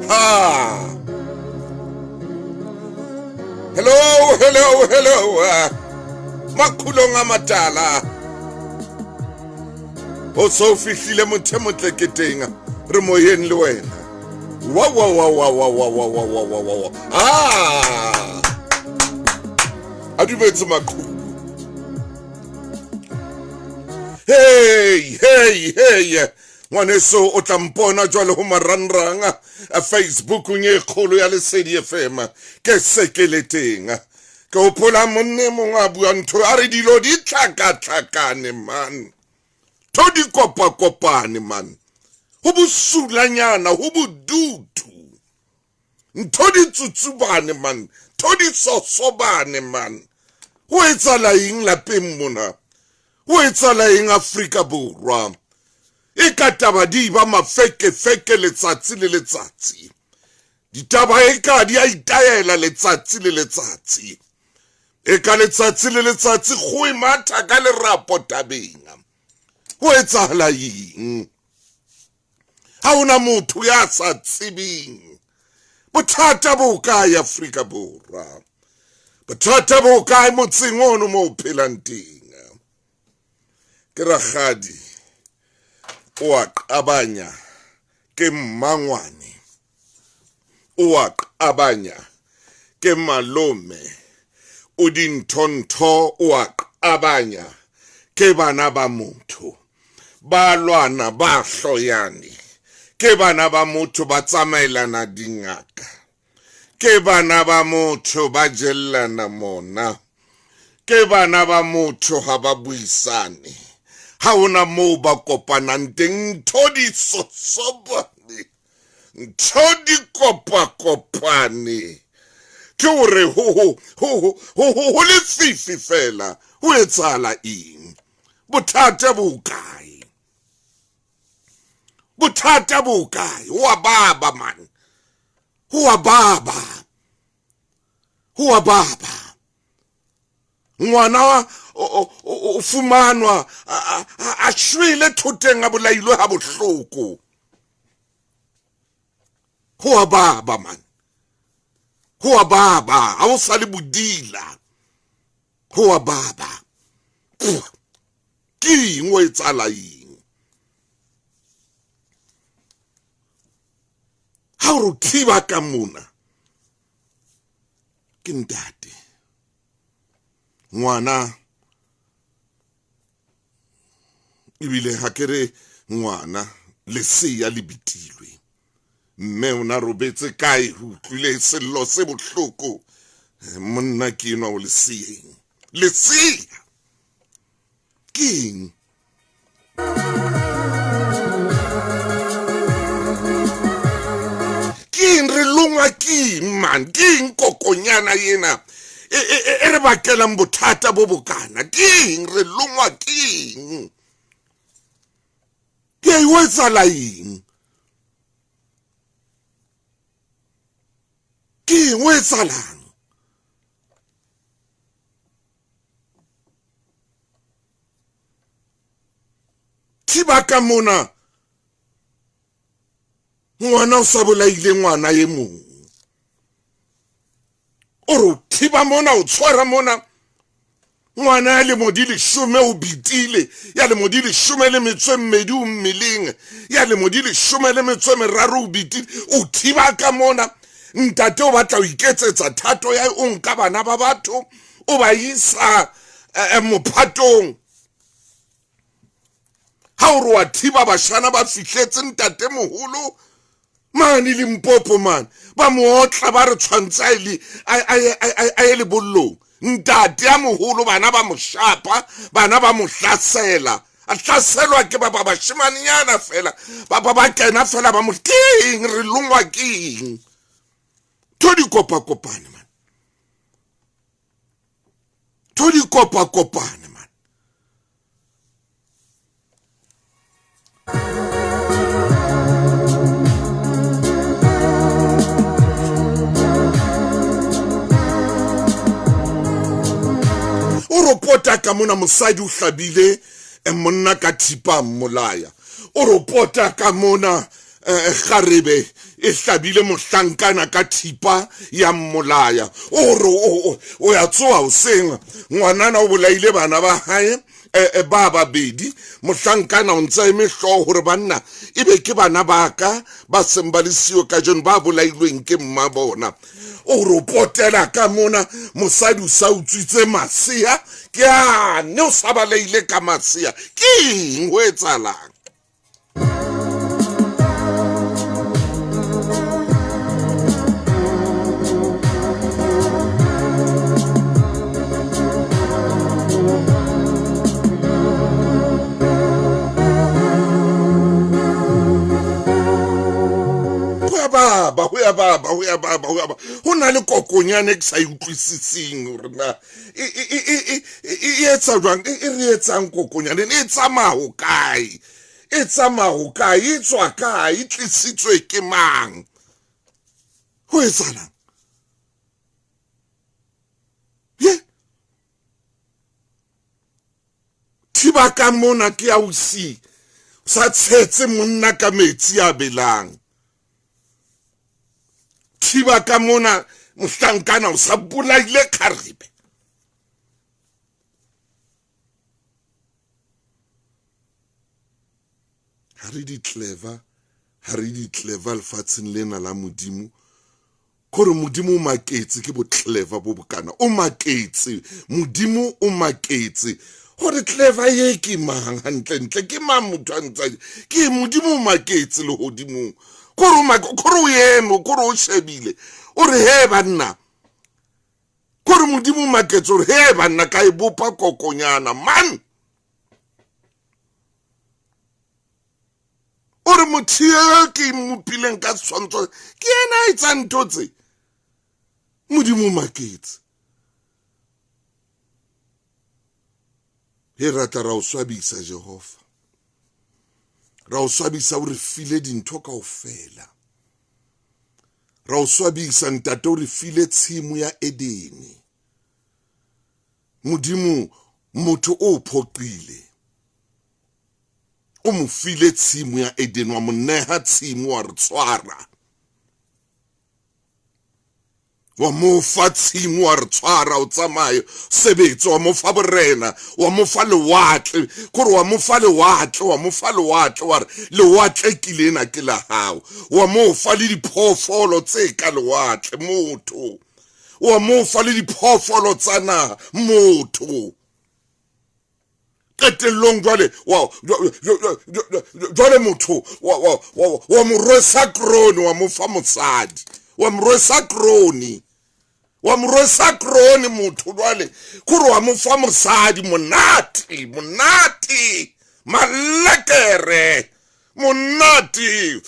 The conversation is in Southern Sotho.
Ha! Hello, hello, hello. Makhulong a matala. O so fihlile motho e motle ke teng. Re moyeng le wena. Wa wa wa wa wa wa wa wa wa wa wa. Ah! A dumetse maqhubu. Hey, hey, hey. Ngwaneso o tla mpona jwale ho marangrang a Facebookong e kgolo ya Lesedi FM. Ke se ke le teng. Ke hopola monne e mongwe a bua ntho a re dilo di tlhakatlhakane man. Tho di kopakopane man. Ho bosulanyana, ho bodutu. Ntho di tsutsubane man. Ntho di sosobane man. Ho etsahala eng lapeng mona? Ho etsahala eng Afrika Borwa? E ka taba di ba mafekefeke letsatsi le letsatsi. Ditaba e ka di a itaela letsatsi le letsatsi. E ka letsatsi le letsatsi kgoe matha ka lerapo tabeng. Ho etsahala eng? Ha hona motho ya sa tsebeng. Bothata bo kae Afrika Borwa? Bothata bo kae motseng ono mo o phelang teng? Ke rakgadi o a qabanya ke mmangwane o a qabanya ke malome o dinthontho o a qabanya ke bana ba motho ba lwana ba hloyane ke bana ba motho ba tsamaelana dingaka ke bana ba motho ba jellana mona ke bana ba motho ha ba buisane ha hona moo ba kopanang teng ntho di sosobane ntho di kopakopane ke hore ho lefifi fela ho etsahala eng bothata bo kae bothata bo kae ho a baba man ho a baba ho a baba ngwana o fumanwa a shwele thoteng a bolailwe ha bohloko ho a baba man ho a baba ha o sa le bodila ho a baba ke eng o etsahala eng ha o re thiba ka mona ke ntate ngwana ebile ha ke re ngwana leseya le bitilwe mme o na robetse kae re utlwile sello se bohloko monna ke enwa o leseyeng leseya ke eng ke eng re longwa ke eng man ke eng kokonyana ena e, e, e, e re bakelang bothata bo bokana ke eng re longwa ke eng ke e etsahala eng ke eng o etsahalang thiba ka mona ngwana o sa bolaile ngwana e mong o re o thiba mona o tshwara mona ngwana ya lemo di leshome o bitile ya lemo di leshome le metso e mmedi o mmeleng ya lemo di leshome le metso e meraro o bitile o thiba ka mona ntate o batla ho iketsetsa thato ya o nka bana ba batho o ba isa eh, eh, mophatong ha o re wa thiba bashana ba fihletse ntate moholo mane limpopo mane ba mo otla ba re tshwantse a ye lebollong ntate a moholo bana ba mo shapa bana ba mo hlasela a hlaselwa ke ba ba bashimanenyana fela ba ba ba kena fela ba mo ke eng re longwa ke eng tho di kopakopane man tho di kopakopane man o ropota ka mona mosadi o hlabile eh, monna ka thipa mmolaya o ropota ka mona eh, kgarebe e hlabile mohlankana ka thipa ya mmolaya. O re o ya tsoha hoseng, ngwanana o bolaile bana ba hae ba babedi. Mohlankana o ntse a eme hlooho hore banna ebe ke bana ba ka ba seng ba le siyo kajeno, ba bolailweng ke mma bona. O re o potela ka mona, mosadi o sa utswitse masea, ke ane o sa baleile ka masea. Ke eng ho etsahalang? Baba, ho ya baba, ho ya baba, ho ya baba. Ho na le kokonyane e ke sa e utlwisising hore na e etsa jwang, e re etsang kokonyane, e tsamaya ho kae, e tsamaya ho kae, e tswa kae, e tlisitswe ke mang, ho etsahalang? Ye thiba ka mona ke ya o si sa tshetse monna ka metsi a belang. Thiba ka mona mohlankana o sa bolaile kgarebe. Ha re di clever, ha re di clever lefatsheng lena la Modimo. Kore Modimo o maketse ke bo clever bo bokana. O maketse, Modimo o maketse hore clever ye ke mang hantle ntle, ke mang motho a ntsa ke Modimo o maketse lehodimong. Kore o kore o eme, kore o shebile, o re he banna. Kore Modimo o maketse hore he banna ka e bopa kokonyana man. O re motho eo ke mmopileng ka setshwantsho ke yena a etsang ntho tse. Modimo o maketse. He ra tla ra o swabisa Jehova. Ra o swabisa o re file dintho kaofela. Ra o swabisa ntate o re file tshimo ya Edene. Modimo motho o phoqile. O mo file tshimo ya Edene, wa mo neha tshimo, wa re tshwara. Wa mo fa tshimo, wa re tshwara, o tsamaye sebetse, wa mo fa borena, wa mo fa lewatle, kore wa mo fa lewatle, wa mo fa lewatle, wa re lewatle ke lena ke la hao. Wa mo fa le diphoofolo tse ka lewatle, motho. Wa mo fa le diphoofolo tsa naha, motho. Qetellong jwale wa jwale motho wa mo rwesa krone, wa mo fa mosadi, wa mo rwesa krone, wa mo rwesa krone motho jwale kore wa mo fa mosadi, monate, monate, malekere, monate,